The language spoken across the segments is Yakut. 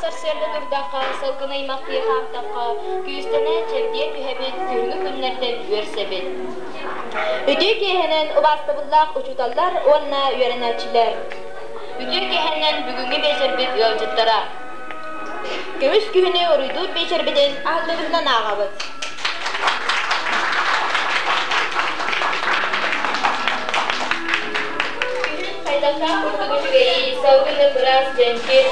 Сарсыарда турдахха, салгын аймахтыы хаамтахха, күүстэнэ, чэбдиэ түһэбит, күһүҥҥү күннэртэн үөрсэбит. Үтүө киэһэнэн убаастабыллаах учууталлар уонна үөрэнээччилэр! Үтүө киэһэнэн бүгүҥҥү биэчэрбит ыалдьыттара! Көмүс күһүнү уруйдуур биэчэрбитин аһыллыбытынан ааҕабыт. Күһүн хайдахтаах курдук үчүгэйий, салгыны быраас дьэҥкир,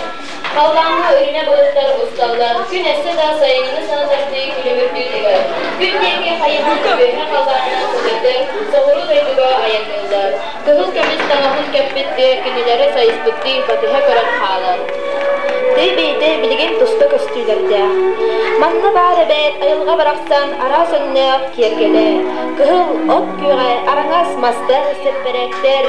халлааҥҥа үрүмэ былыттар усталлар, күн өссө да сайыҥҥыны санатардыы күлүмүрдүү тыгар. Күн диэки хайыһан үөһэ халлаанынан көтөрдөр, соҕуруу дойдуга айанныыллар. Кыһыл көмүс таҥаһын кэппиттии, кинилэри сайыспыттыы батыһа көрөн хаалар. Тыы бэйэтэ билигин туспа көстүүлэрдээх. Манна баар эбээт айылҕа барахсан араас өҥнөөх киэргэлэ, кыһыл от күөҕэ, араҥас мастар, сэппэрээктэр,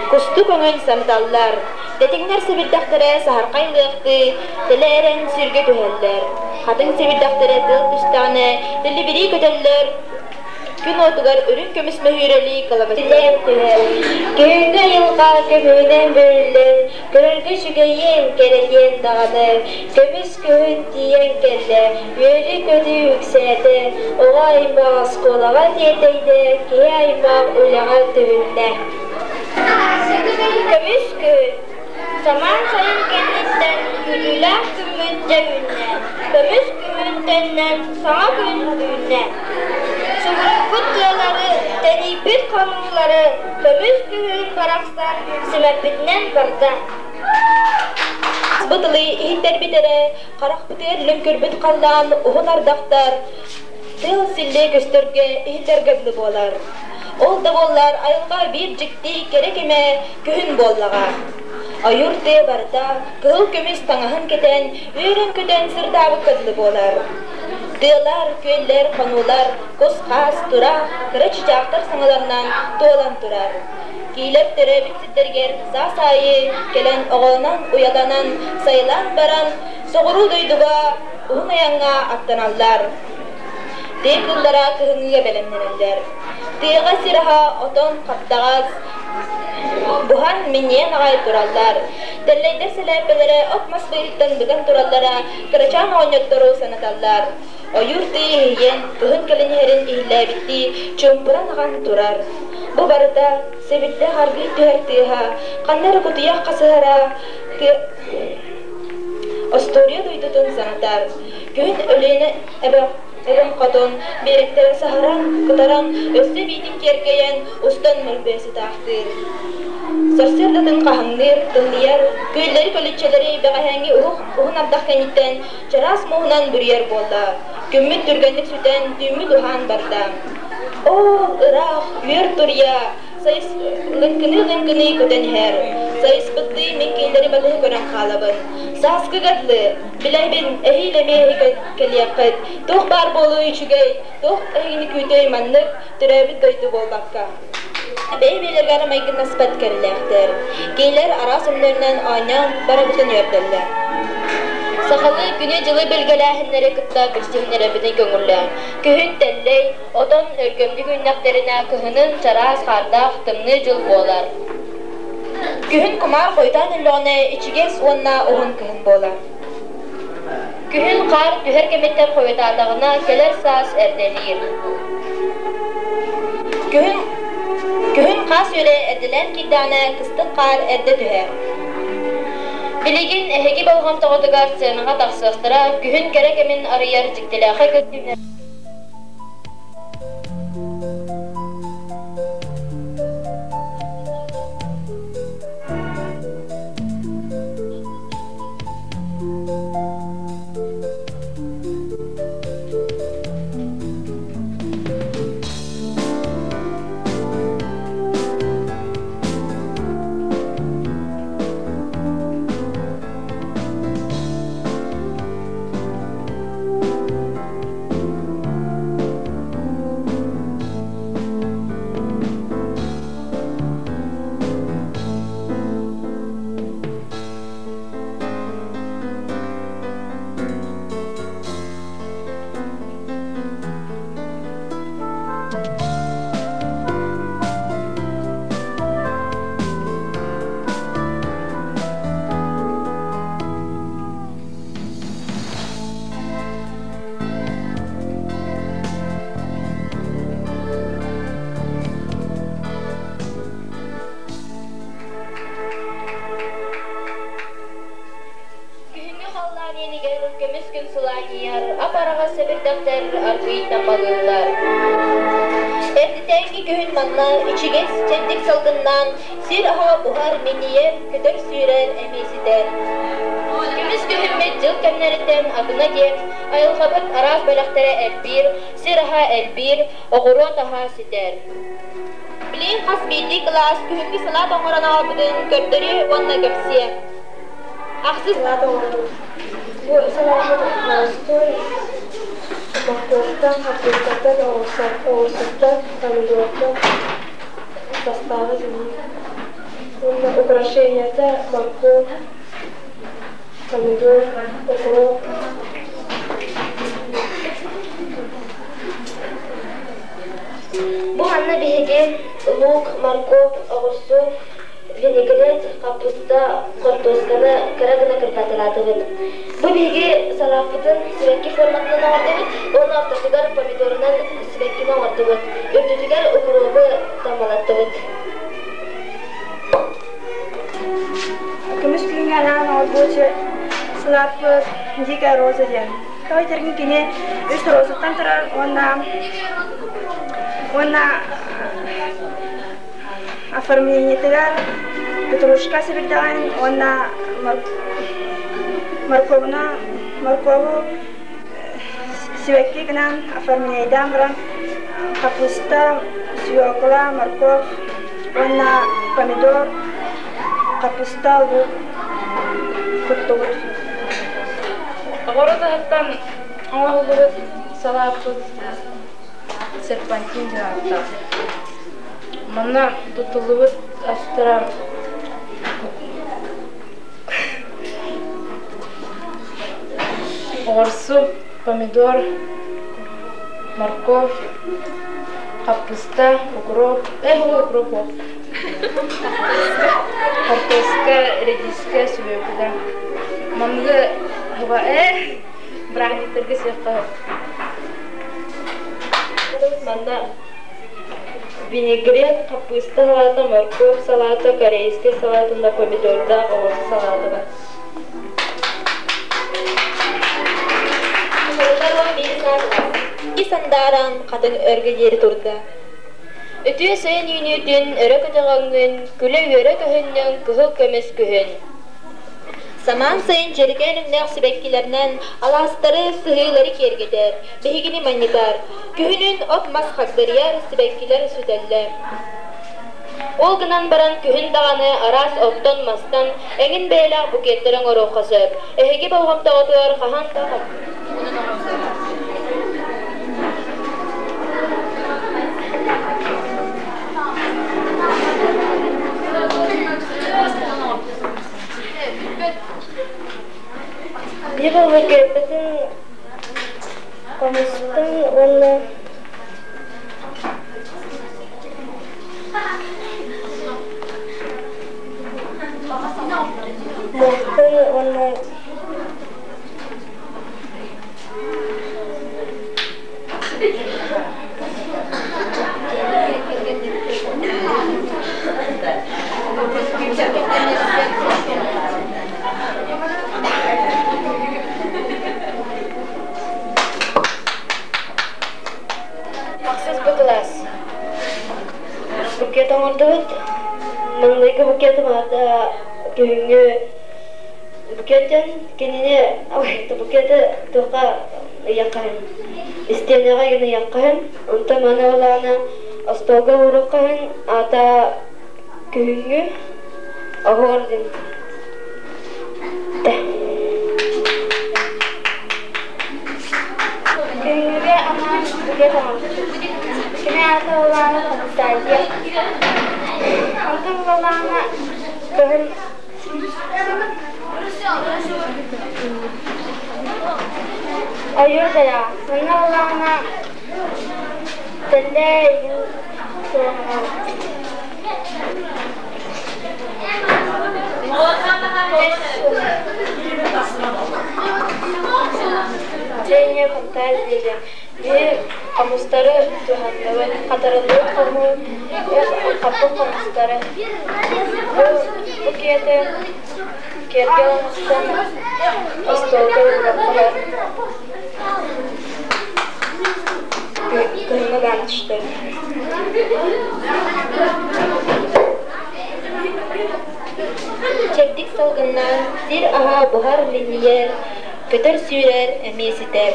кустук өҥүн санаталлар. Тэтиҥнэр сэбирдэхтэрэ саһархай лыахтыы тэлээрэн сиргэ түһэллэр. Хатыҥ сэбирдэхтэрэ тыал түстэҕинэ тэлибирии көтөллөр, Күн уотугар үрүҥ көмүс мөһүүрэлии кылабачыйан түһэр. Күһүҥҥү айылҕа көмүһүнэн бүрүллэн, көрөргө үчүгэйиэн, кэрэтиэн даҕаны. Көмүс күһүн тиийэн кэллэ, үөрүү-көтүү үксээтэ, оҕо аймах оскуолаҕа тиэтэйдэ, киһи аймах үлэҕэ түһүннэ. Көмүс күһүн Самаан сайын кэнниттэн күлүүлээх күммүт дьэ үүннэ, көмүс күһүн төннөн саҥа күн үүннэ. Субуруйбут тыалары, тэнийбит хонуулары көмүс күһүн барахсан симэппитинэн барда. Бу тылы иһиттэрбит эрэ, харахпытыгар лүҥкүрбүт халлаан уһун ардахтар, тыал силлиэ көстөргө, иһиллэргэ дылы буолар. Ол да буоллар айылҕа биир дьикти кэрэ кэмэ күһүн буоллаҕа. Ойуур тыа барыта кыһыл көмүс таҥаһын кэтэн, үөрэн-көтөн сырдаабыкка дылы буолар. Тыалар, күөллэр, хонуулар, кус-хаас, тураах, кыра чычаахтар саҥаларынан туолан турар. Киилэр төрөөбүт сирдэригэр саас аайы кэлэн оҕолонон, уйаланан, сайылаан баран, соҕуруу дойдуга уһун айаҥҥа аттаналлар. Тыа кыыллара кыһыҥҥыга бэлэмнэнэллэр. Тыаҕа сир аһа отон, хаптаҕас, буһан, минньийэн аҕай тураллар. Тэллэйдэр сэлээппэлэрэ от-мас быыһыттан быган тураллара кырачаан оҕонньоттору санаталлар. Ойуур тыа иһийэн, кыһын кэлэн иһэрин иһиллээбиттии чуумпуран аҕан турар. Бу барыта сэбирдэх аргыый түһэр тыаһа, ханна эрэ кутуйах хасыһара, тыа остуоруйа дойдутун санатар. Күһүн Өлүөнэ эбэ эбэм хотун биэрэктэрэ саһаран, кытаран, өссө биитин киэркэйэн, устан мөлбөйө сытаахтыыр. Сарсыардатын хаһыҥныыр, тымныйар, күөллэри көлүччэлэри бэҕэһээҥҥи уһук уһун ардах кэнниттэн чараас мууһунан бүрүйэр буолла. Күммүт түргэнник сүтэн, түүммүт уһаан барда. Оо, ыраах, үөр туруйа, Сайыс лыҥкыныы-лыҥкыныы көтөн иһэр. Сайыспыттыы мин кинилэри батыһа көрөн хаалабын. Сааскыга дылы, билэбин, эһиил эмиэ эһиги кэлиэххит. Туох баар буолуой үчүгэй, туох эһигини күүтүөй маннык, төрөөбүт дойду буолбакка. Бэйэ-бэйэлэригэр майгыннаспат кэрэлээхтэр. Кинилэр араас өҥнөрүнэн оонньоон барыбытын үөрдэллэр. Сахалыы күнү-дьылы билгэлээһиннэри кытта билсиһиннэрэбитин көҥүллээн, күһүн тэллэй, Отон өлгөмнүк үүннэхтэринэ кыһынын чараас хаардаах тымныы дьыл буолар. Күһүн кумаар хойутаан өллөҕүнэ ичигэс уонна уһун кыһын буолар. Күһүн хаар түһэр кэмиттэн хойутаатаҕына кэлэр саас эрдэлиир. Күһүн, күһүн хаас үөрэ эрдэлээн киирдэҕинэ кыстык хаар эрдэ түһэр. Билигин эһиги болҕомтоҕутугар сценаҕа тахсыахтара күһүн кэрэ кэмин арыйар дьиктилээхэй көстүүмнэр Аан иэнигэр көмүс күн сылаанньыйар, ап-араҕас сэбирдэхтэр аргыый таммалыыллар. Эрдэтээҥҥи күһүн манна ичигэс, чэбдик салгыннаан сир аһа буһар, минньийэр, көтөр-сүүрэр эмиэ ситэр. Көмүс күһүммүт дьыл кэмнэриттэн атына диэн, айылҕабыт араас бэлэхтэрэ элбиир, сир аһа элбиир, оҕуруот аһа ситэр. Билигин хас биирдии кылаас күһүҥҥү салаат оҥорон аҕалбытын көрдөрүө уонна кэпсиэ. Ахсыс Салаат оҥоробут. Бу салааппыт боростуой моркуоптан, хаппыыстаттан, оҕурсуттан, помидортан састааба итинник. Уонна украшениета моркуоп, помидор, укроп. Бу манна биһиги лук, моркуоп, оҕурсу, винегрет, хаппыыста, хортуосканы кыра гына кырбаталаатыбыт. Бу биһиги салааппытын сибэкки форматынан оҥордубут уонна ортотугар помидорунан сибэккини оҥордубут. Үрдүтүгэр укуруобу таммалаттыбыт. Көмүс күҥҥэ анаан оҥорбут салааппыт Дикая роза диэн. Тоҕо этэргин кини үс розаттан турар уонна оформлениетыгар петрушка сэбирдэҕин уонна морковуна моркову сибэкки гынан оформлениедаан баран капуста, свекла, морковь уонна помидор, капуста, лук куттубут. Оҕуруот аһыттан оҥоһуллубут салааппыт серпантин диэн ааттаах. Манна туттуллубут астара оҕурсу, помидор, морковь, хаппыста, укроп, укроп хортуоска, редиска, сүбүөкүлэ. Манныгы бырааһынньыктарга сиэххэ Манна винегрет, хаппыыста салаата, морковь салаата, корейскай салаат уонна помидордаах оҕурсу салаата бар. Ис андааран хатыҥ өргө диэри турда. Үтүө сайын үүнүүтүн өрө көтөҕөҥҥүн, күлэ-үөрэ көһүннүҥ кыһыл көмүс күһүн. Самаан сайын дьэрикээн өҥнөөх сибэккилэринэн алаастары, сыһыылары киэргэтэр, биһигини манньытар. Күһүнүн от-мас хагдарыйар, сибэккилэр сүтэллэр. Ол гынан баран күһүн даҕаны араас оттон-мастан эҥин бэйэлээх букеттары оҥоруохха сөп. Эһиги болҕомтоҕутугар хаһан да Биир букеппытын хомустан уонна муохтан уонна Ахсыс Б кылаас. Букет оҥордубут. Маҥнайгы букетым аата күһүҥҥү букеттэн кинини букеты туохха ыйыаххайын истиэнэҕэ гына ыйыаххайын онтон маны ылаана остуолга ууруоххайын аата күһүҥҥү оһуор диэн Күһүҥҥүгэ анаан букет оҥорбутум. Кини аата Улаана Анастасия. Онтон Улаана кыһын ойуур дайаҕа. Манна Улаана тэллэй игин суоҕа. Женя фантазия биһи хомустары туһанныбыт, хатарыллыбыт хомуһу, хаппыт хомустары. Бу букеты Киэргэл оҥостон остуолга уурдахха кыһыҥҥы даҕаны түстэ. Чэбдик салгыннаан сир аһа буһар линньийэр, көтөр-сүүрэр эмиэ ситэр.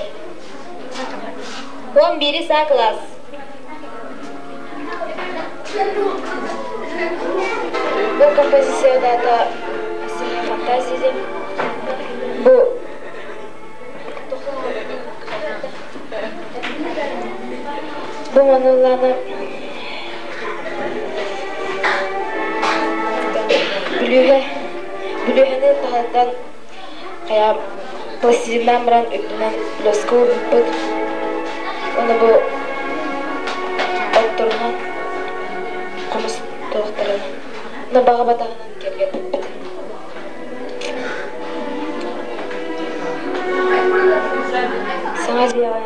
11 саа кылаас. Бу композиция дата Осенняя фантазия Бу Бу маныллааны бүлүүһэ бүлүүһэни таһыттан хайа пластилиннаан баран үрдүнэн лоска уурбуппут. Уонна бу отторунан хомус туохтарын баҕа батаҕынан киэргэппиппит. Саҥа дьиэҕэ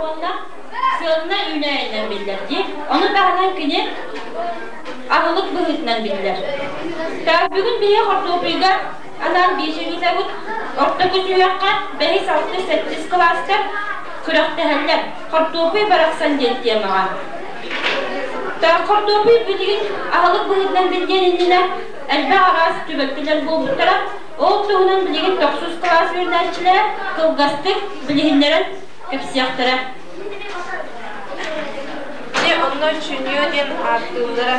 Уонна сыанна үүнээйинэн биллэр дии. Ону таһынан кини аһылык быһыытынан биллэр. Бүгүн биһиги хортуоппуйга анаан биэчэбит ортоку сүһүөххэ бэһис, алтыс, сэттис кылаастар күрэхтэһэллэр. Хортуоппуй барахсан диэн темаҕа. Хортуоппуй билигин аһылык быһыытынан биллиэн иннинэ элбэх араас түбэлтэлэр буолбуттара. Ол туһунан билигин тохсус кылаас үөрэнээччилэрэ кылгастык билиһиннэрэн кэпсиэхтэрэ. Ити онно чуньо диэн ааттыыллара.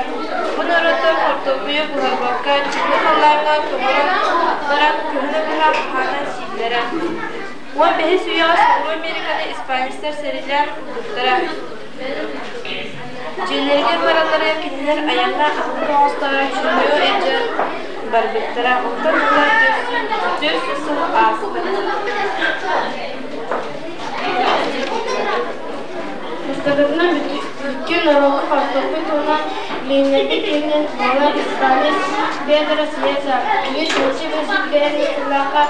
Бу норуоттар хортуоппуйу буһарбакка, чыҥы халлааҥҥа тоҥорон баран кыһыны быһа хаһаанан сииллэрэ. 15 үйэҕэ Соҕуруу Американы испанецтар сэриилээн ылбыттара. Дьиэлэригэр баралларыгар кинилэр айаҥҥа аһылык оҥосторо чуньо илдьэ барбыттара. Онтон ыла 400 сыл ааспыт. Бастакытынан бүттүүн норуокка хортуоппуй туһунан билиһиннэрбит киһинэн буолар испанец Педро Сьеза. Кини чугаччы бэсиэдэлээн сыллаахха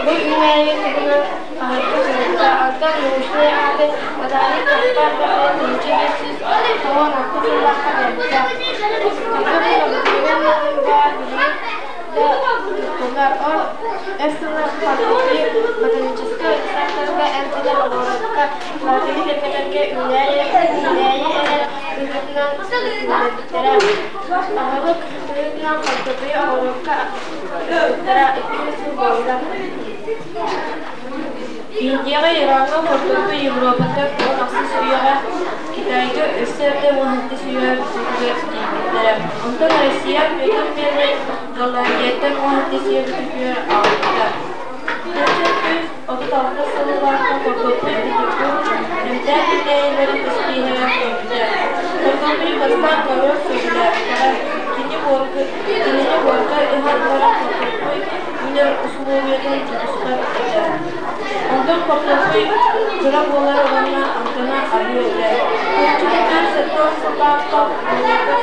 бу үүнээйи туһунан хаһыакка суруйбута. Онтон научнай ааты ботаник Каспар Бахарин 1596 сыллаахха биэрбитэ. Хортуоппуй лабытыгынан баар билигин да туттуллар. Ол өр сылларга хортуоппуйу ботаническай саастарга эмтэнэр оҕуруокка латыны кэпсэтэргэ үүнээйи үүнээйи эрэ быһыытынан үүннэрбиттэрэ. Аһылык быһыытынан хортуоппуйу оҕуруокка ыыппыттара 200 сыл буолла. Индияҕа, Ираҥҥа хортуоппуй Европаттан 16 үйэҕэ Кытайга өссө эрдэ 17 үйэ бүтүүтүгэр тиийбиттэрэ. Онтон Россия Петр Первый Голландияттан 17 үйэ бүтүүтүгэр аҕалбыта. 1436 сыллаахха хортуоппуй Петербург эмтээх үүнээйилэрин испииһэгэр киирбитэ. Хортуоппуйу бастаан норуот сөбүлээбэтэҕэ, кини буорга, кинини буорга ыһан баран хортуоппуй үүнэр усулуобуйатын тутуспат этэ. Онтон хортуоппуй кыра буолар уонна амтана аһыы этэ. 1470 сыллаахха Волоков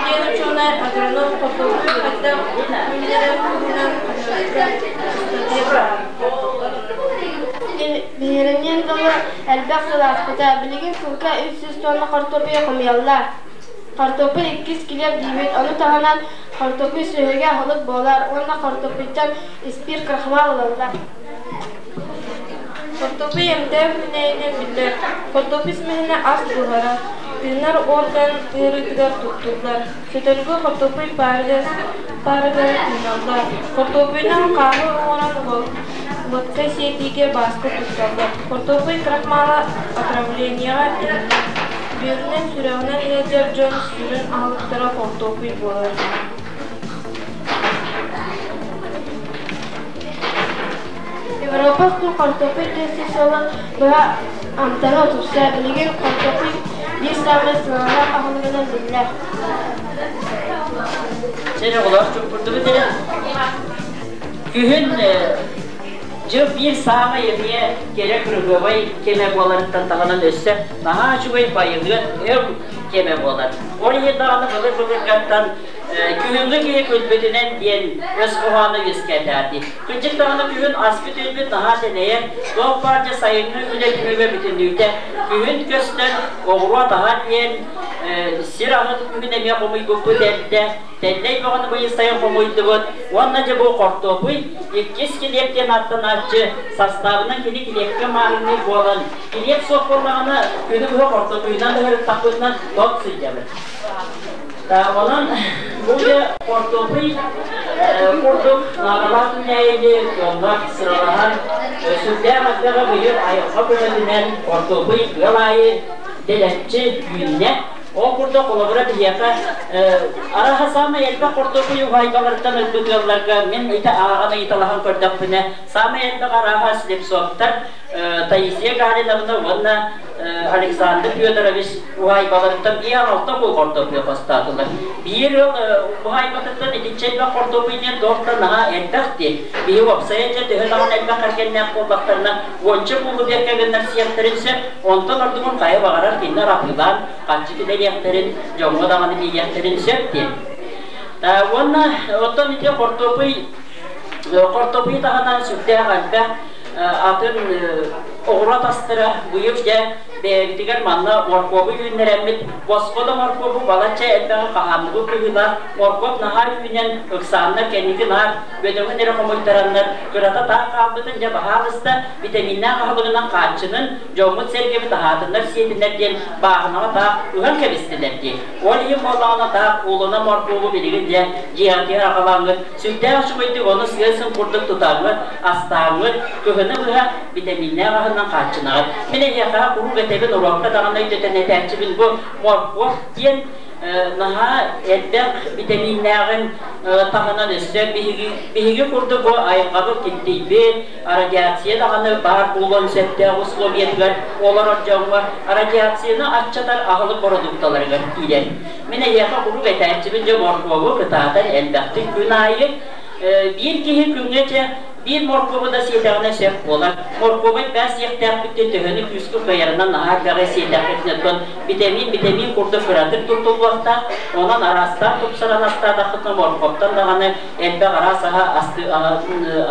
диэн учуонай агроном хортуоппуй хайдах үүнэрин туһунан хаһыакка ыстатыйа таһаарбыта. Биһирэниэн дылы элбэх сыл ааспыта. Билигин сылга 300 тонна хортуоппуйу хомуйаллар. Хортуоппуй иккис килиэп диибит, ону таһынан хортуоппуй сүөһүгэ аһылык буолар уонна хортуоппуйтан испиир крахмал ылаллар. Хортуоппуй эмтээх үүнээйинэн биллэр. Хортуоппуй смеһинэ ас буһара, тыынар орган ыарыытыгар туттуллар. Сөтөлгө хортуоппуй паарыгар тыыналлар. Хортуоппуйунан хааһы оҥорон уотка сиэтиигэ бааска тутталлар. Хортуоппуй крахмала отравлениеҕа иһиллэр. Бүөрүнэн, сүрэҕинэн ыалдьар дьон сүрүн аһылыктара хортуоппуй буолар. Европа устун хортуоппуй тыасы суолун быһа амтана тупса, билигин хортуоппуй биир саамай сыаналаах аһылыгынан биллэр. Чэ, оҕолор чуҥкурдубут эрэ. Күһүн дьыл биир саамай эмиэ кэрэ кыргыабай кэмэ буоларыттан таҕынан өссө наһаа үчүгэй байылыат өр кэмэ буолар. Ол иһин даҕаны былыр-былыргаттан күһүҥҥү киһи күлбүтүнэн диэн өс хоһооно үөскээтэҕэ Кырдьык даҕаны күһүн аспыт-үөлбүт наһаа тэнэйэр, туох баар дьэ сайыҥҥы үлэ түмүгэ бүтүннүүтэ күһүн көстөн, оҕуруот аһа диэн сир аһын күһүн эмиэ хомуйбуппут эрдэ, тэллэй бөҕөнү быйыл сайын хомуйдубут уонна дьэ бу хортуопуй иккис килиэп диэн аттанааччы састаабынан кини килиэпкэ маарынныыр буолан, килиэп суох буоллаҕына күнү быһа хортуопуйунан ыһырыттахпытына тот сылдьабыт. Онон бу дьэ хортуопуй курдук наадалаах үүнээйини дьоннор сыралаһан сүрдээх элбэҕи быйыл айылҕа көмөтүнэн хортуопуй ыал аайы дэлэччи үүннэ. Ол курдук холобура биһиэхэ араха саамай элбэх хортуопуй уһаайбаларыттан ылбыт ыалларга мин ити ааҕан ыйыталаһан көрдөхпүнэ саамай элбэх арааһа Слепцовтар Таисия Гагариновна уонна Александр Федорович уһаайбаларыттан биир алта кул хортуоппуйу хостоотулар. Биир ыал уһаайбатыттан итиччэ элбэх хортуоппуй диэн туох да наһаа элбэх дии. Биһи уопсайа дьэ төһө даҕаны элбэх кэргэннээх буоллахтарына уонча куулу биэркэ гыннар сиэхтэрин сөп. Онтон ордугун хайа баҕарар кинилэр атыылаан харчы киллэриэхтэрин, дьоҥҥо даҕаны биэриэхтэрин сөп диэн. Уонна оттон ити хортуоппуй хортуоппуйу таһынан сүрдээх элбэх атын оҕуруот астара быйыл дьэ бэйэбитигэр манна моркуобу үүннэрэммит босхо да моркуобу балачча элбэҕи хаһаанныбыт быһыылаах моркуоп наһаа үүнэн ыксааннар кэнники наар бөдөҥүн эрэ хомуйтараннар кырата таах хаалбытын дьэ баһаалыста витаминнаах аһылыгынан хааччынын дьоммут-сэргэбит аһаатыннар сиэтиннэр диэн бааһынаҕа таах ыһан кэбистилэр дии ол иһин буоллаҕына таах уулана моркуобу билигин дьэ дьиэҕитигэр аҕалаҥҥыт Сүрдээх үчүгэйдик ону сыа-сым курдук тутаҥҥыт, астааҥҥыт, кыһыны быһа битэмииннээх аһынан хааччынаҕыт. Мин эһиэхэ куруук этэбин, уруокка даҕаны өйдөтөн этээччибин, бу моркуоп диэн наһаа элбэх битэмииннээҕин таһынан өссө биһиги, биһиги курдук бу айылҕабыт киртийбит, радиация даҕаны баар буолуон сөптөөх условиятыгар олорор дьоҥҥо радиацияны аччатар аһылык бородуукталарыгар киирэр. Мин эһиэхэ куруук этээччибин дьэ моркуобу кытаатар элбэхтик күн аайы биир киһи күҥҥэ дьэ биир моркуобу да сиэтэҕинэ сөп буолар. Моркуобай баас сиэхтээхпиттэн төһөнү күүскэ кыайарынан наһаа элбэҕи сиэтэххитинэ оттон битэмиин битэмиин курдук кыратык туттуллуохтаах. Онон араастаан тупсаран астаатаххытына моркуоптан даҕаны элбэх араас аһа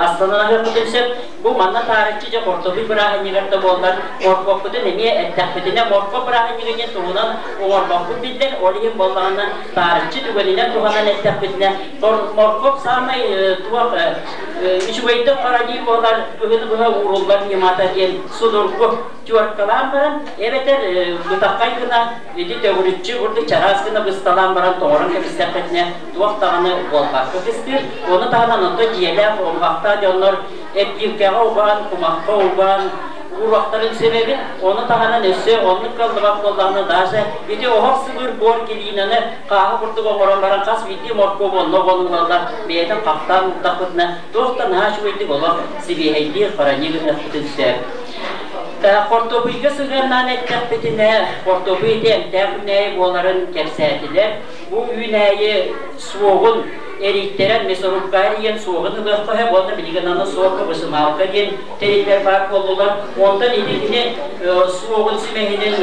астанан аһыаххытын сөп. Бу манна таарыччы дьэ хортуопуй бырааһынньыгар да буоллар, моркуоппутун эмиэ эттэхпитинэ, моркуоп бырааһынньыга диэн туһунан оҥорбоппут биллэр, ол иһин буоллаҕына таарыччы түгэнинэн туһанан эттэхпитинэ, моркуоп саамай туох үчүгэйдик хара буолар, кыһыны быһа ууруллар ньымата диэн судургу тюркалаан баран, эбэтэр бытаххай гына ити төгүрүччү курдук чараас гына бысталаан баран тоҥорон кэбистэххитинэ туох даҕаны буолбакка кыстыыр. Ону таһынан онто дьиэлээх, омуһахтаах дьоннор эппииркэҕэ уган, кумахха уган, ууруохтарын сөп эбит. Ону таһынан өссө оннук кыаллыбат буоллаҕына даже ити оһох сыбыыр буор килиинэни хааһы курдук оҥорон баран хас биирдии моркуобу онно уган бэйэтин хахтаан уурдахпытына туох да наһаа үчүгэйдик олох сибиэһэйдии хранить гыныахпытын сөп. Хортуопуйга сыһыаннаан эттэхпитинэ, хортуопуй ити эмтээх үүнээйи буоларын кэпсээтилэр. Бу үүнээйи суоҕун эрийтэрэн мясорубка эрийэн суоҕун ылыахха сөп уонна билигин аны суокка высымалка диэн тэриллэр баар буоллулар. Онтон итини суоҕун сүмэһинин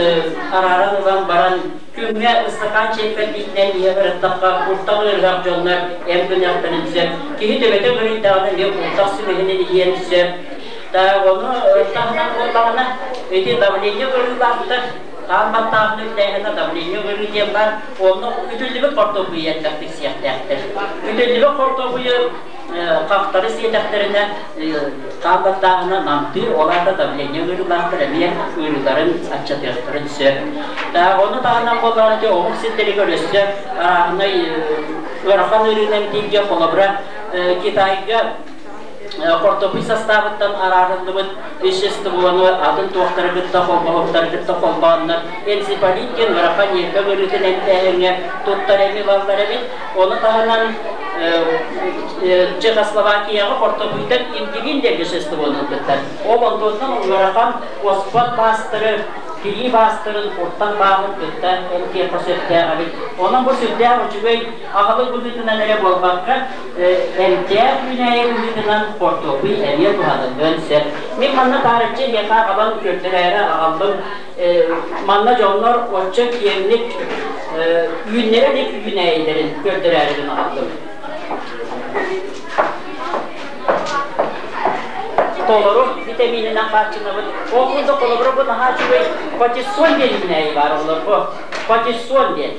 арааран ылан баран күҥҥэ ыстакаан чиэппэрдиитинэн иһэ барыттахха куртах ыарыһах дьоннор эм гыныахтарын сөп. Киһи төбөтө ыарыйдаҕына эмиэ куртах сүмэһинин иһиэн сөп. Ону таһынан буоллаҕына ити давление ыарыылаахтар хаан баттааһын үрдээһинэ давление ыарыы диэн баар. Онно үтүллүбүт хортуоппуйу элбэхтик сиэхтээхтэр. Үтүллүбүт хортуоппуйу хахтары сиэтэхтэринэ хаан баттааһына намтыыр, ол аата давление ыарыылаахтар эмиэ ыарыыларын аччатыахтарын сөп. Ону таһынан буоллаҕына ити омук сирдэригэр өссө арааһынай ыарахан ыарыыны эмтииргэ холобура Китайга хортуоппуй састаабыттан араарыллыбыт веществону атын туохтары кытта холбоһуктары кытта холбооннор энцефалит диэн ыарахан ньиэрбэ ыарыытын эмтээһиҥҥэ туттар эми ылаллар эбит. Ону таһынан Чехословакияҕа хортуоппуйтан ингибин диэн веществону ылбыттар. Ол онтуттан ыарахан оспот баастары тирии баастарын куртах бааһын кытта эмтиэххэ сөптөөх эбит. Онон бу сүрдээх үчүгэй аҕалык быһыытынан эрэ буолбакка, эмтээх үүнээйи быһыытынан хортуоппуй эмиэ туһаныллыан сөп. Мин манна таарыччы эһиэхэ аҕалан көрдөрөөрү аҕаллым. Манна дьоннор оччо киэҥник үүннэрэ илик үүнээйилэрин көрдөрөөрү гына аҕаллым. Толору витамининэн хааччынабыт. Ол курдук холобура бу наһаа үчүгэй патиссон диэн үүнээйи баар олорго. Патиссон диэн.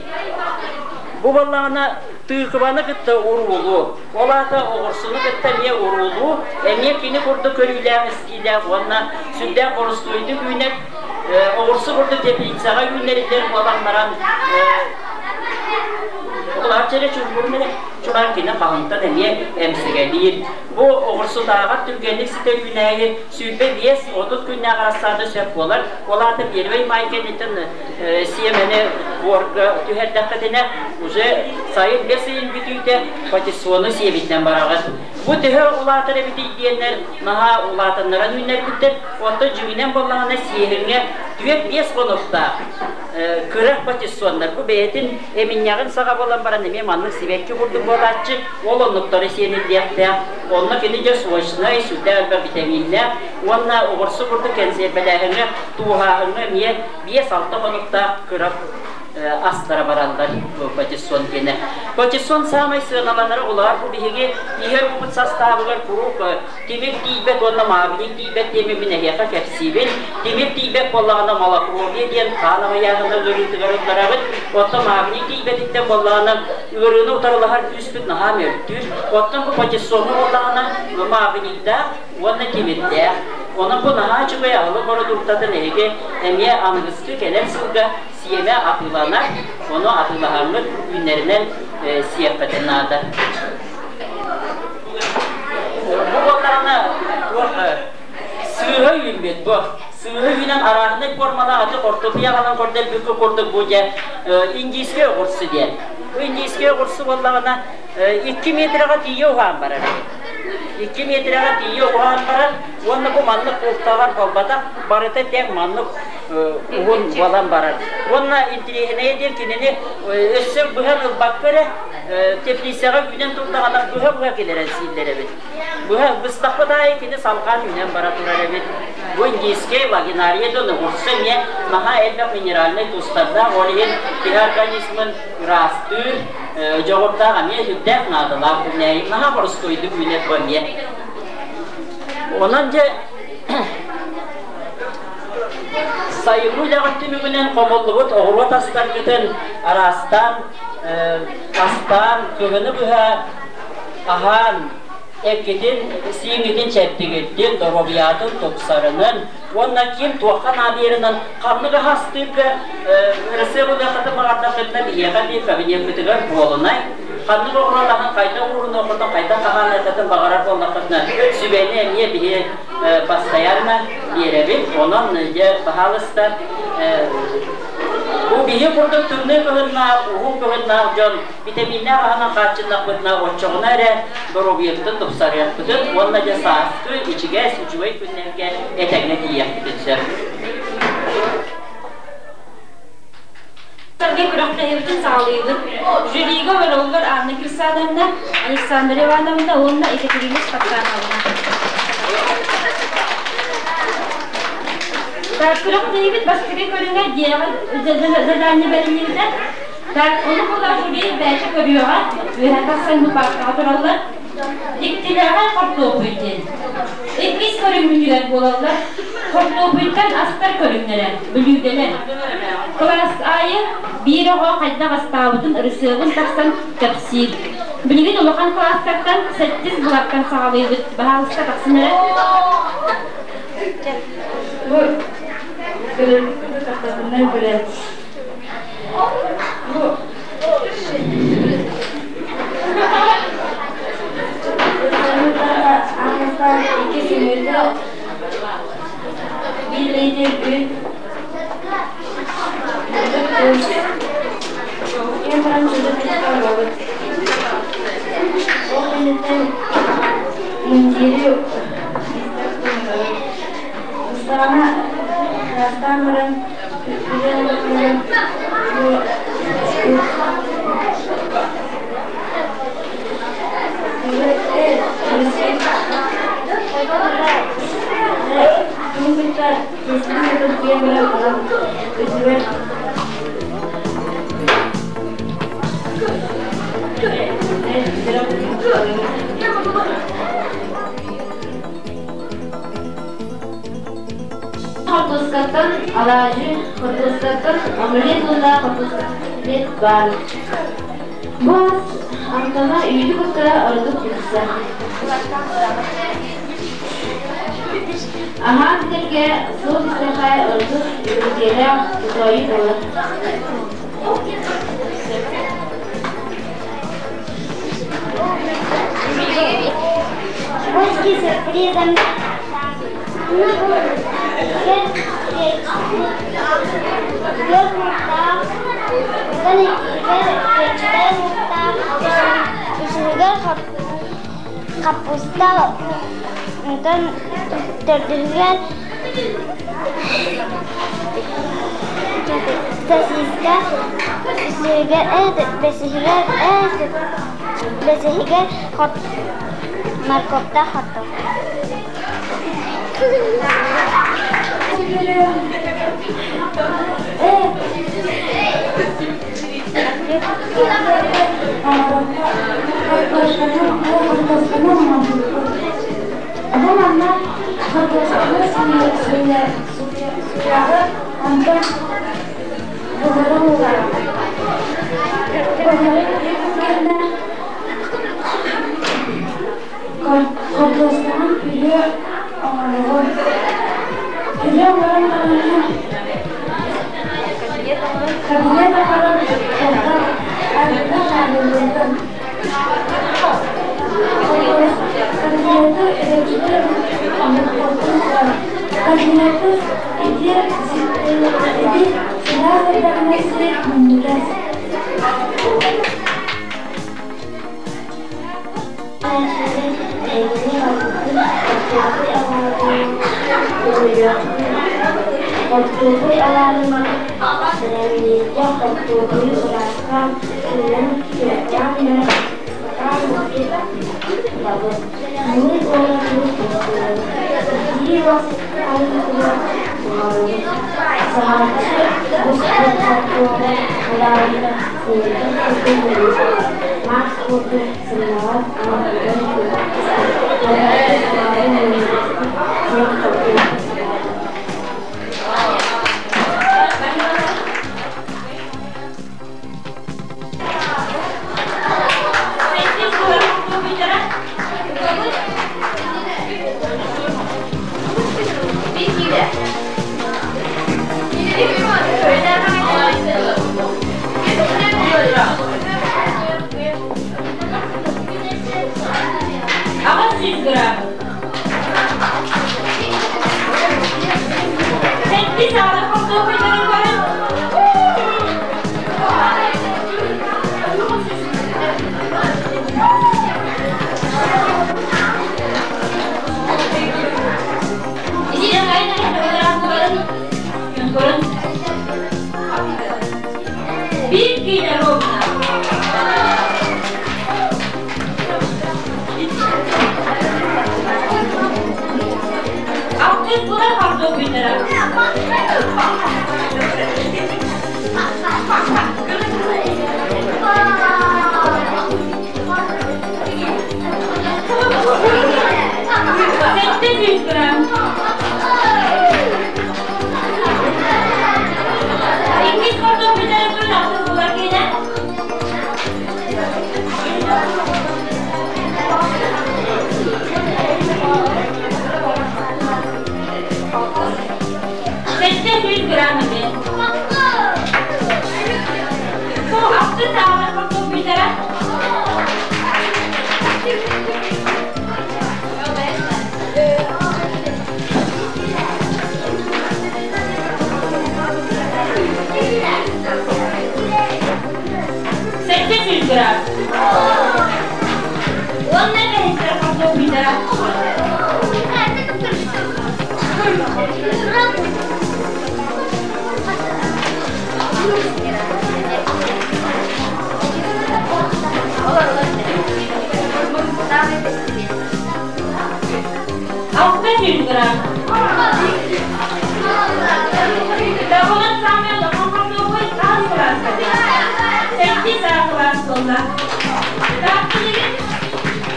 Бу буоллаҕына тыыкыбаны кытта уруулуу, ол аата оҕурсуну кытта эмиэ уруулуу, эмиэ кини курдук көрүүлээх-истиилээх уонна сүрдээх боростуойдук үүнэр оҕурсу курдук теплицаҕа үүннэриллэр буолан баран Улааччы эрэ чуҥкурун эрэ чугаан кини хаһынтан эмиэ эмсэгэлиир. Бу оҕурсутааҕар түргэнник ситэр үүнээйи 25-30 күннээх арассаада сөп буолар. Ол аата первый май кэнниттэн сиэмэни буорга түһэрдэххитинэ уже сайын бэс ыйын бүтүүтэ патиссону сиэбитинэн бараҕыт. Бу төһө улаатар эбитий диэннэр наһаа улаатыннаран үүннэрбиттэр. Оттон дьиҥинэн буоллаҕына сиэһиҥҥэ түөрт-биэс хонуктаах кыра патиссоннар бу бэйэтин эминньэҕин саҕа буолан баран эмиэ маннык сибэкки курдук буолааччы, ол оннуктары сиэниллиэхтээх. Онно кини дьэ сочнай, сүрдээх элбэх витаминнээх уонна оҕурсу курдук кэнсиэрбэлээһиҥҥэ, тууһааһыҥҥа эмиэ 5-6 хонуктаах кыра астара бараллар патиссон диэнэ. Патиссон саамай сыаналанара улаар бу биһиги иһэр уубут састаабыгар куруук тимир тиийбэт уонна магний тиийбэт диэми мин эһиэхэ кэпсиибин. Тимир тиийбэт буоллаҕына малокровия диэн хаан аҕыйааһына ыарыытыгар ылларабыт. Оттон магний тиийбэтиттэн буоллаҕына ыарыыны утарылаһар күүспүт наһаа мөлтүүр. Оттон бу патиссоҥҥа буоллаҕына магнийдаах уонна тимирдээх. Онон бу наһаа үчүгэй аһылык бородууктатын эһиги эмиэ аныгыскы кэлэр сылга сиэмэ атыыланар, ону атыылаһаҥҥыт үүннэринэн сиэххитин наада. Бу буоллаҕына туох сыыһа үүммүт бу. Сыыһа үүнэн арааһынай формалаах аты хортуоппуй аҕалан көрдөрбүккэ курдук бу дьэ индийскэй оҕурсу диэн. Бу индийскэй оҕурсу буоллаҕына 2 метрэҕэ тиийэ уһаан барар эбит. 2 метрэҕэ тиийэ уһаан барар уонна бу маннык култаҕар буолбатах, барыта тэҥ маннык уһун буолан барар. Уонна интириэһинэйэ диэн кинини өссө быһан ылбакка эрэ теплицэҕэ үүнэн турдаҕына быһа-быһа киллэрэн сииллэр эбит. Быһа быстахпыт аайы кини салҕаан үүнэн бара турар эбит. Бу индийскэй лагинария дьон оҕурсу эмиэ наһаа элбэх минеральнай туустардаах, ол иһин киһи организмын ыраастыыр, дьоҕурдаах эмиэ сүрдээх наадалаах үүнээйи. Наһаа боростуойдук үүнэр бу эмиэ. Онон дьэ сайыҥҥы үлэҕит түмүгүнэн хомуллубут оҕуруот астаргытын араастаан астаан, кыһыны быһа аһаан, эккитин, сииҥҥитин чэбдигирдин, доруобуйатын тупсарынын уонна ким туохха наадыйарынан ханнык аһы астыырга ырысыабылыаххытын баҕардаххытына биһиэхэ биир кабинеппытыгар буолунай. Ханнык оҕуруот аһын хайдах уурунуоххутун, хайдах хаһааныаххытын баҕарар буоллаххытына сүбэни эмиэ биһи постоянно биэрэбит. Онон дьэ, баһаалыста, бу биһи курдук тымныы кыһыннаах, уһун кыһыннаах дьон витаминнээх аһынан хааччыннахпытына, оччоҕуна эрэ доруобуйабытын тупсарыахпытын уонна дьэ сааскы ичигэс, үчүгэй күннэргэ этэҥҥэ тиийиэхпитин сөп. Саргы күрэхтэһиибитин саҕалыыбыт. Жюрига олороллор Анна Кирсановна, Александра Ивановна уонна Екатерина Спартановна. Так, күрэхтэһиибит бастакы көрүҥэ дьиэҕэ задание бэриллибитэ. Так, ону була жюри бэйэтэ көрүөҕэ, үөһэ тахсан бу паапкаҕа тураллар. Дьиктилээҕэ хортуоппуй диэн. Иккис көрүҥмүтүгэр буолаллар хортуоппуйтан астар көрүҥнэрэ, бүлүүдэлэр. Кылаас аайы биир оҕо хайдах астаабытын ырысыабын тахсан кэпсиир. Билигин улахан кылаастартан сэттис былаттан саҕалыыбыт. Баһаалыста тахсын эрэ. Бу көрөрбүт курдук тахсатыннар билэр. Бу икки сымыыты биир литр үүт Кем баран чудо Ол кэнниттэн мундири Ыстаҕана ыраастаан баран Хортуоскаттан алаадьы, хортуоскаттан омлет уонна хортуоска баар. Бу ас амтана үүтү кытта ордук тупсар. Аһаан бүтэргэ суол истэххэ ордук үөрэтиэлээх тотоойу буолар. Русский сюрпризом. Хаппыста, онтон төрдүһүгэр сосиска, үсүһүгэр бэсиһигэр бэсиһигэр морковта хортуоппуй. Хортуоскаҕын пюре оҥороҕун. Пюре оҥорон бараҥҥын кабинет оҥорон туохтан арыыта хаалларбытын. Кабинеты эрэччитэ Кабинеты ити ити сылаас эрдэҕинэ сир минньигэс. Хортуоппуй алаадьы бэлэмнииргэ хортуоппуйу ыраастаан, сыыйан, күөртээн баран, сатаан икки кутабыт. Мымыт уонна туус куттуубут. Итии уос арыытыгар буһарабыт. Саһарчы буспут хортуоппуй алаадьыта сымыытын курдук минньигэс, маас курдук сымнаҕас уонна быдан Алаадьы алаадьы минньигэстик сиэн хортуоппуй салаата. Аҕыс сүүс грамм. Сэттис аҕалар хортуоппуйдарын көрөн Биир киилэ ровно. Алтыс була хортуоппуйдара. 700 грамм. Иккис хортуоппуйдары көрөн алтыс була киилэ. 700 грамм эбит. Алтыс аҕалар хортуоппуйдара. 800 грамм. Уонна бэһистэр хортуоппуйдара. 600 грамм. Табылын саамай улахан хортуоппуй хаһыс кылааска Сэттис А кылаас буолла. Таптыгын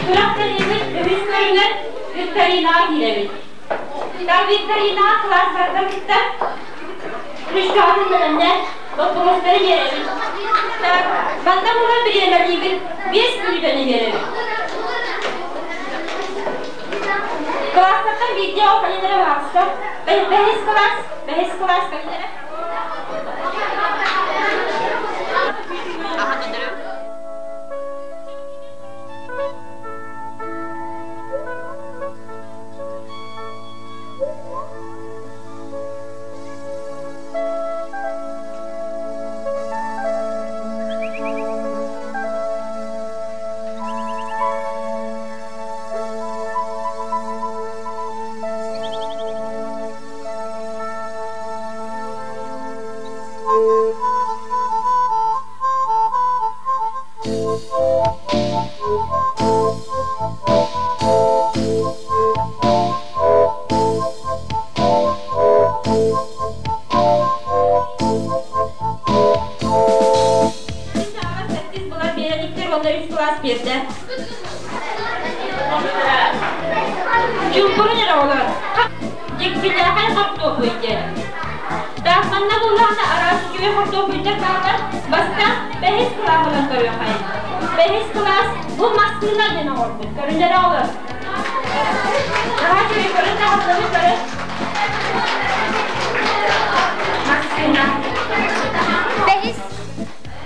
күрэхтэһиибит үһүс көрүҥэр викторинаҕа киирэбит. Там викторинаҕа кылаастарга кытта Крючкаҕытын бэлэмнээн боппуруостары биэрэбит. Так, манна буолан бириэмэлиибит, 5 мүнүүтэни биэрэбит. Кылаастартан биирдии оҕо кэлин эрэ баҕаста. Бэһис кылаас, бэһис кылаас кэлин эрэ. Сэттис буолан биэрэликтэр уонна үс кылаас биэрдэ. Чуҥкурун эрэ олор. Дьиксилээхэй хортуоппуй диэн. Таах манна буллаҕына араас үчүгэй хортуоппуйдар бааллар. Бастаан бэһис кылааһынан көрүөххэйин. Бэһис кылаас бу массыына диэн оҥорбут. Көрүнэрэ олор. Наһаа үчүгэй көрүн таһыллыбыт көрүн. Массыына. Бэһис.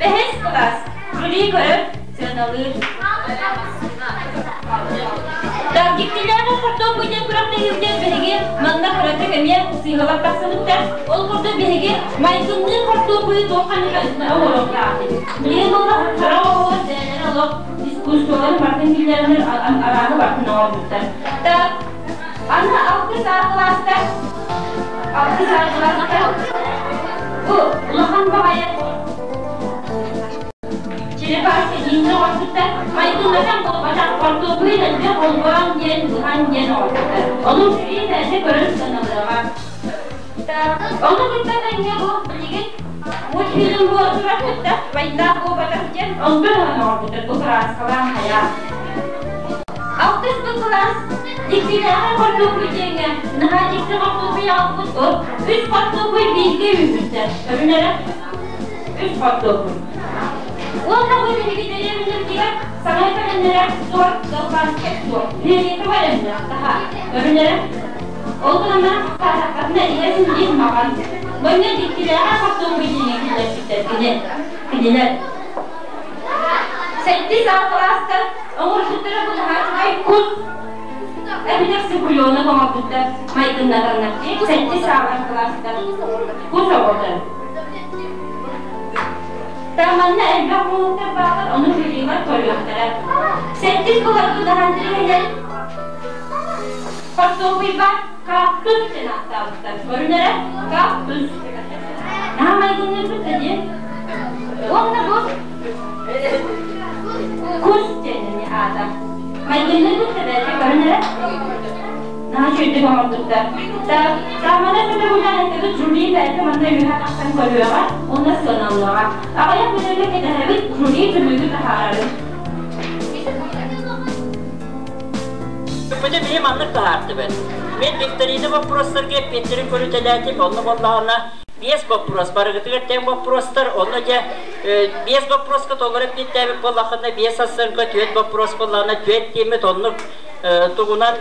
Бэһис кылаас. Жюри көрөр, сыаналыыр. Так, дьиктилээҕи хортуоппуй диэн күрэхтэһиибитин биһиги манна кыратык эмиэ сыыһалар тахсыбыттар. Ол курдук биһиги майгынныыр хортуоппуйу туох ханнык оҥоруохтаахпыт. Билигин буолла хара оҕолор бэйэлэрэ олох искусстволарын бартын киллэрэннэр арааһы бартын оҥорбуттар. Так, аны алтыс А кылаастар, алтыс А кылаастар бу улахан баҕайы Черепашка дииннэ оҥорбуттар, майгыннатан буолбатах, хортуоппуйу дэлби холбоон диэн, быһан диэн оҥорбуттар. Ону жюри бэйэтэ көрөн сыаналыаҕа. Ону кытта тэҥҥэ бу билигин мультфильм буола турар кытта война буолбатах диэн онтон ылан оҥорбуттар бу кырааскалаан хайаан. Алтыс бу кылаас дьиктилээҕи хортуоппуй диэҥҥэ наһаа дьикти хортуоппуй аҕалбыт үс хортуоппуй бииргэ үүммүттэр. Көрүнэрэ үс хортуоппуй. Уонна бу биһиги дэриэбинэбитигэр саҥа кэлэннэрэ суор галбааска суор фиолетовай өҥнөөх таһаа. Көрүнэрэ Ол гынан саатаххытына иһэ син маҕан. Манна дьиктилээҕи хортуоппуй диэҥҥэ киллэрбиттэр кини. Кинилэр. Сэттис А кылаастар оҥорбуттара бу наһаа үчүгэй кус. Эбэтэр цыпленок оҥорбуттар майгыннатаннар дии сэттис ааҕар кылаастар кус оҕото. Манна элбэх уолаттар бааллар, ону жюрилар көрүөхтэрэ. Сэттис былыргы даһан тириһинэн хортуопуйга кактус диэн ааттаабыттар. Көрүнэрэ кактус. Наһаа майгынныырбыт да диэн. Уонна бу кус диэн аата. Майгынныырбыт да бэркэ көрүнэрэ. Наһаа үчүгэйдик оҥорбуттар. Таамана көтөҕүлээн эттэбит жюри бэйэтэ манна үөһэ тахсан көрүөҕэ уонна сыаналыаҕа. Аҕыйах мүнүүтэ кэтэһэбит, жюри түмүгү таһаарарын. Бүтү биһи маннык таһаартыбыт. Мен викторина вопростарга эппиэттерин көрүтэлээтим, онно буоллаҕына биэс вопрос, барыгытыгар тэҥ вопростар, онно дьэ биэс вопроска толору эппиэттээбит буоллаххына, биэс оценка, түөрт вопрос буоллаҕына, түөрт диэммит оннук тугунан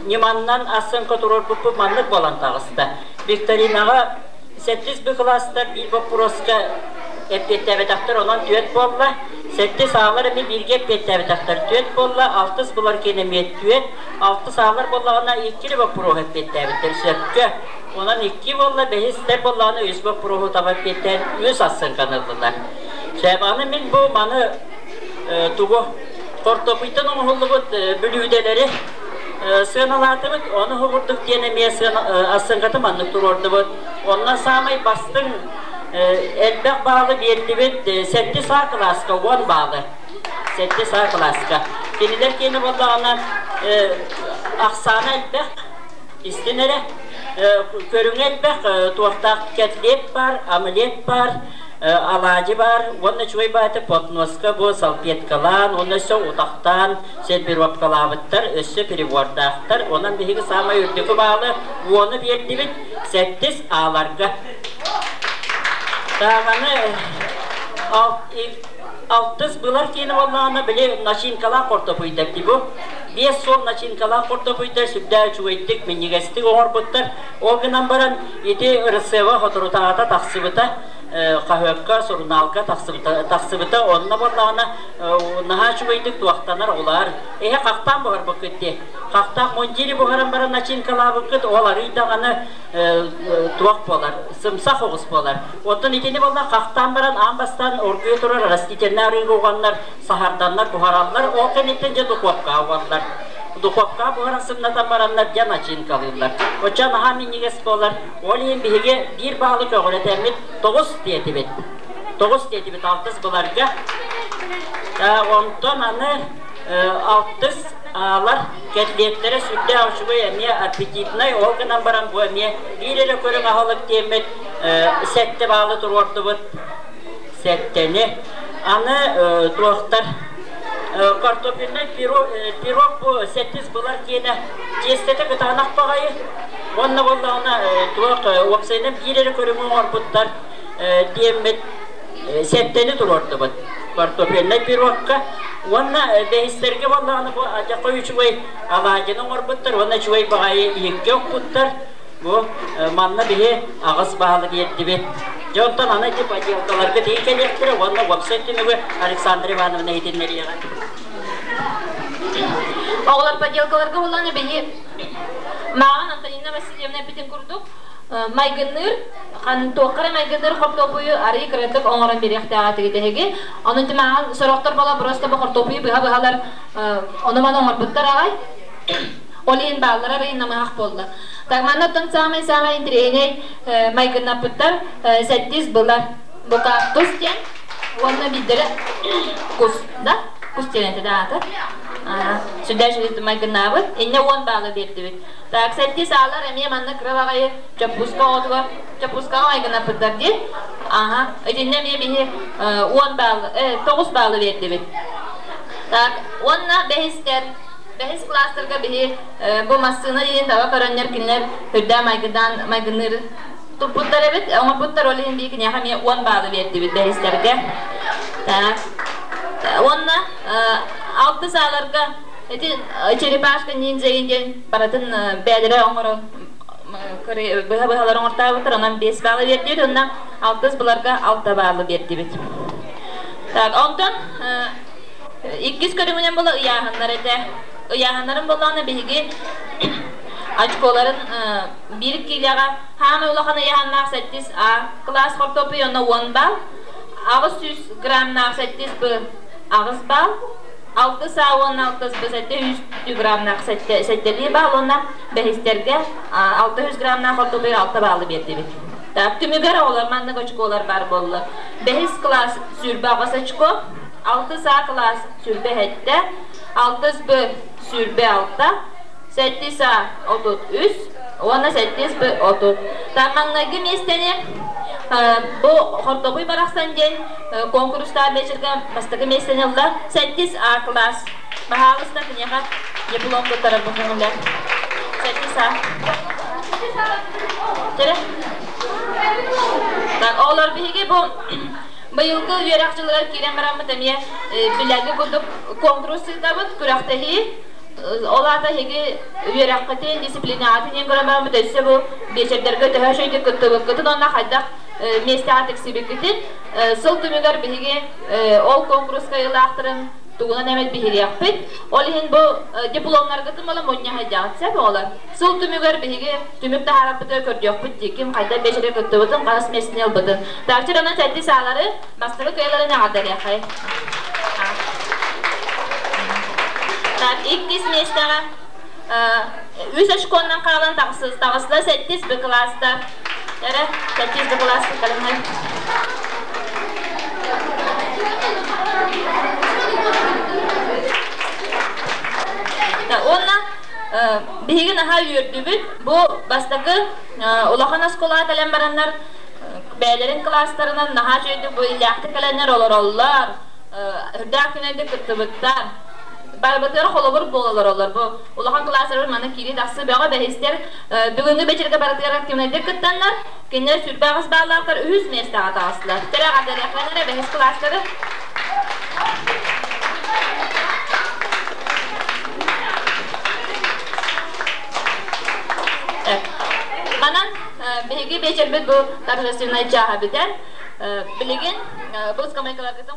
ньыманнан оценка туруорбуппут маннык буолан таҕыста. Викторинаҕа сэттис Б кылаастар биир боппуруоска эппиэттээбэтэхтэр, онон түөрт буолла. Сэттис аалар эмиэ бииргэ эппиэттээбэтэхтэр түөрт буолла, алтыс булар киэн эмиэ түөрт, алтыс аалар буоллаҕына иккили боппуруоһу эппиэттээбиттэр сөпкө. Онон икки буолла, бэһистэр буоллаҕына үс боппуруоһу таба эппиэттээн үс оценканы ыллылар. Сөп, аны мин бу маны тугу хортуоппуйтан оҥоһуллубут бүлүүдэлэри сыаналаатыбыт, ону курдук диэн эмиэ оценкатын маннык туруордубут. Онно саамай бастыҥ элбэх баалы биэрдибит сэттис А кылааска уон баалы. Сэттис А кылааска. Кинилэр киэнэ буоллаҕына ахсаана элбэх, истин эрэ. Көрүҥэ элбэх, туохтаах кэтлиэп бар, омлет бар, алаадьы баар уонна үчүгэй баайта подноска бу салфеткалаан уонна өссө утахтаан сервировкалаабыттар, өссө прибордаахтар. Онон биһиги саамай үрдүкү баалы уону биэрдибит сэттис ааларга. Даҕаны алтыс былар киинэ буоллаҕына били начинкалаах хортопуйдар дии бу. Биэс суол начинкалаах хортопуйдар сүрдээх үчүгэйдик, минньигэстик оҥорбуттар. Ол гынан баран ити РСВ соторутааҕыта тахсыбыта, хаһыакка, сурунаалга тахсыбыта, онно буоллаҕына наһаа үчүгэйдик туохтанар улаар. Эһэ хахтаан буһарбыккыт дии. Хахтаах мундири буһаран баран начинкалаабыккыт, ол арый даҕаны туох буолар, сымсах оҕус буолар. Оттон итини буолла хахтаан баран аан бастаан оргуйа турар растительнай арыыга уганнар, саһарданнар, буһараллар, ол кэнниттэн дьэ духуопкаҕа угаллар. Духуопкаҕа буһаран сымнатан бараннар дьэ начинкалыыллар. Оччо наһаа минньигэс буолар. Ол иһин биһиги биир баалы көҕүрэтэммит тоҕус диэтибит. Тоҕус диэтибит алтыс быларга. Онтон аны алтыс аалар кэтилиэттэрэ сүрдээх үчүгэй эмиэ аппетитнай, ол гынан баран бу эмиэ биир эрэ көрүҥ аһылык диэммит сэттэ баалы туруордубут. Сэттэни. Аны туохтар картофельный пирог бу сэттис былар диэнэ тиэстэтэ кытаанах баҕайы. Уонна буоллаҕына туох уопсайынан биир эрэ көрүҥү оҥорбуттар диэммит сэттэни туруордубут картофельнай пирогка. Уонна бэһистэргэ буоллаҕына бу адьакой үчүгэй алаадьыны оҥорбуттар уонна үчүгэй баҕайы иһиккэ укпуттар. Бу манна биһи аҕыс баалы биэрдибит. Дьэ онтон аны ити поделкаларга тиийэн кэлиэхтэрэ уонна уопсай түмүгү Александра Ивановна иһитиннэриэҕэ. Оҕолор поделкаларга булланы биһи мааҕын Антонина Васильевна эппитин курдук майгынныыр туохха эрэ майгынныыр хортуоппуйу арыый кыратык оҥорон биэриэхтээх этигит эһиги. Онон мааҕын сорохтор бола просто бу хортуоппуйу быһа-быһалар ону-маны оҥорбуттар аҕай. Ол иһин бааллара арыый намыһах буолла. Так манна оттон саамай-саамай интэриэһинэй майгыннаппыттар сэттис былар. Бу кактус диэн уонна биирдэрэ кус, да? Кус диэн этэ да аата. Сүрдээх үчүгэй майгыннаабыт. Инньэ уон баалы биэрдибит. Так, сэттис аалар эмиэ манна кыра баҕайы чоппуска оҕотугар чоппускаҕа майгыннаппыттар дии. Аха, итиннэ эмиэ биһи уон баалы, тоҕус баалы биэрдибит. Так, уонна бэһистэр Бэһис кылаастарга биһи бу массыына диэн таба көрөннөр кинилэр үрдээх майгыдаан майгынныыр туппуттар эбит, оҥорбуттар, ол иһин бии киниэхэ эмиэ уон баалы биэрдибит бэһистэргэ. Так. Уонна алтыс ааларга ити черепашка ниндзя диэн барытын бэйэлэрэ оҥорон быһа-быһалар оҥортообуттар, онон биэс баалы биэрдибит, уонна алтыс буларга алта баалы биэрдибит. Так, онтон Иккис көрүҥүнэн була ыйааһыннар этэ. Ыйааһыннарын буоллаҕына биһиги очколарын биир киилэҕэ хаамай улахан ыйааһыннаах сэттис А кылаас хортуоппуй онно 10 балл, 800 граммнаах сэттис Б 8 балл, алтыс А уонна алтыс Б 700 граммнаах сэттэлии балл уонна бэһистэргэ 600 граммнаах хортуоппуйга 6 баллы биэрдибит. Так, түмүгэр оҕолор маннык очколар баар буолла. Бэһис кылаас 28 очко, алтыс А кылаас 27, алтыс Б 26, сэттис А 33 уонна сэттис Б 30. Так, маҥнайгы миэстэни бу Хортобуй барахсан диэн конкурстаах вечергэ бастакы миэстэни ылла. Сэттис А кылаас. Баһаалыста киниэхэ диплом туттарар бу көҥүлэ. Сэттис А. Чэрэ. Так, оҕолор биһиги бу быйылгы үөрэх дьылыгар киирэн бараммыт эмиэ билэргэ курдук конкурс ыытабыт, күрэхтэһии. Ол аата эһиги үөрэххитин, дисциплинаҕытын иһин көрөн бараммыт өссө бу биэчэрдэргэ төһө үчүгэйдик кыттыбыккытын уонна хайдах миэстэҕэ тиксибиккитин сыл түмүгэр биһиги ол конкурс кыайыылаахтарын тугунан эмит биһириэхпит. Ол иһин бу дипломнаргытын буола мунньа сылдьаҕыт сөп оҕолор. Сыл түмүгэр биһиги түмүк таһаарарбытыгар көрдүөхпүт дии, ким хайдах биэчэргэ кыттыбытын, хаһыс миэстэни ылбытын. Таачыр онон сэттис аалары бастакы кыайаларын эҕэрдэлиэххэй. Так, иккис миэстэҕэ үс очконнан хаалан таҕысла сэттис Б кылаастар. Эрэ, сэттис Б кылааска кэлиҥҥэ. Уонна биһиги наһаа үөрдүбүт. Бу бастакы улахан оскуолаҕа кэлэн бараннар бэйэлэрин кылаастарынан наһаа үчүгэйдик бу иллээхтик кэлэннэр олороллор, үрдээх күнэйдик кыттыбыттар. Барыбытыгар холобур буола олороллор. Бу улахан кылаастарбыт манна киирии-тахсыы бөҕө бэһистэр бүгүҥҥү бэчиргэ барытыгар активнайдык кыттаннар, кинилэр 28 бааллаахтар үһүс миэстэҕэ таҕыстылар. Тэрэ эҕэрдэлиэххин эрэ бэһис кылаастары. Манан биһиги биэчэрбит бу торжественнай чааһа бүтэр. Билигин бу скамейкаларгытын.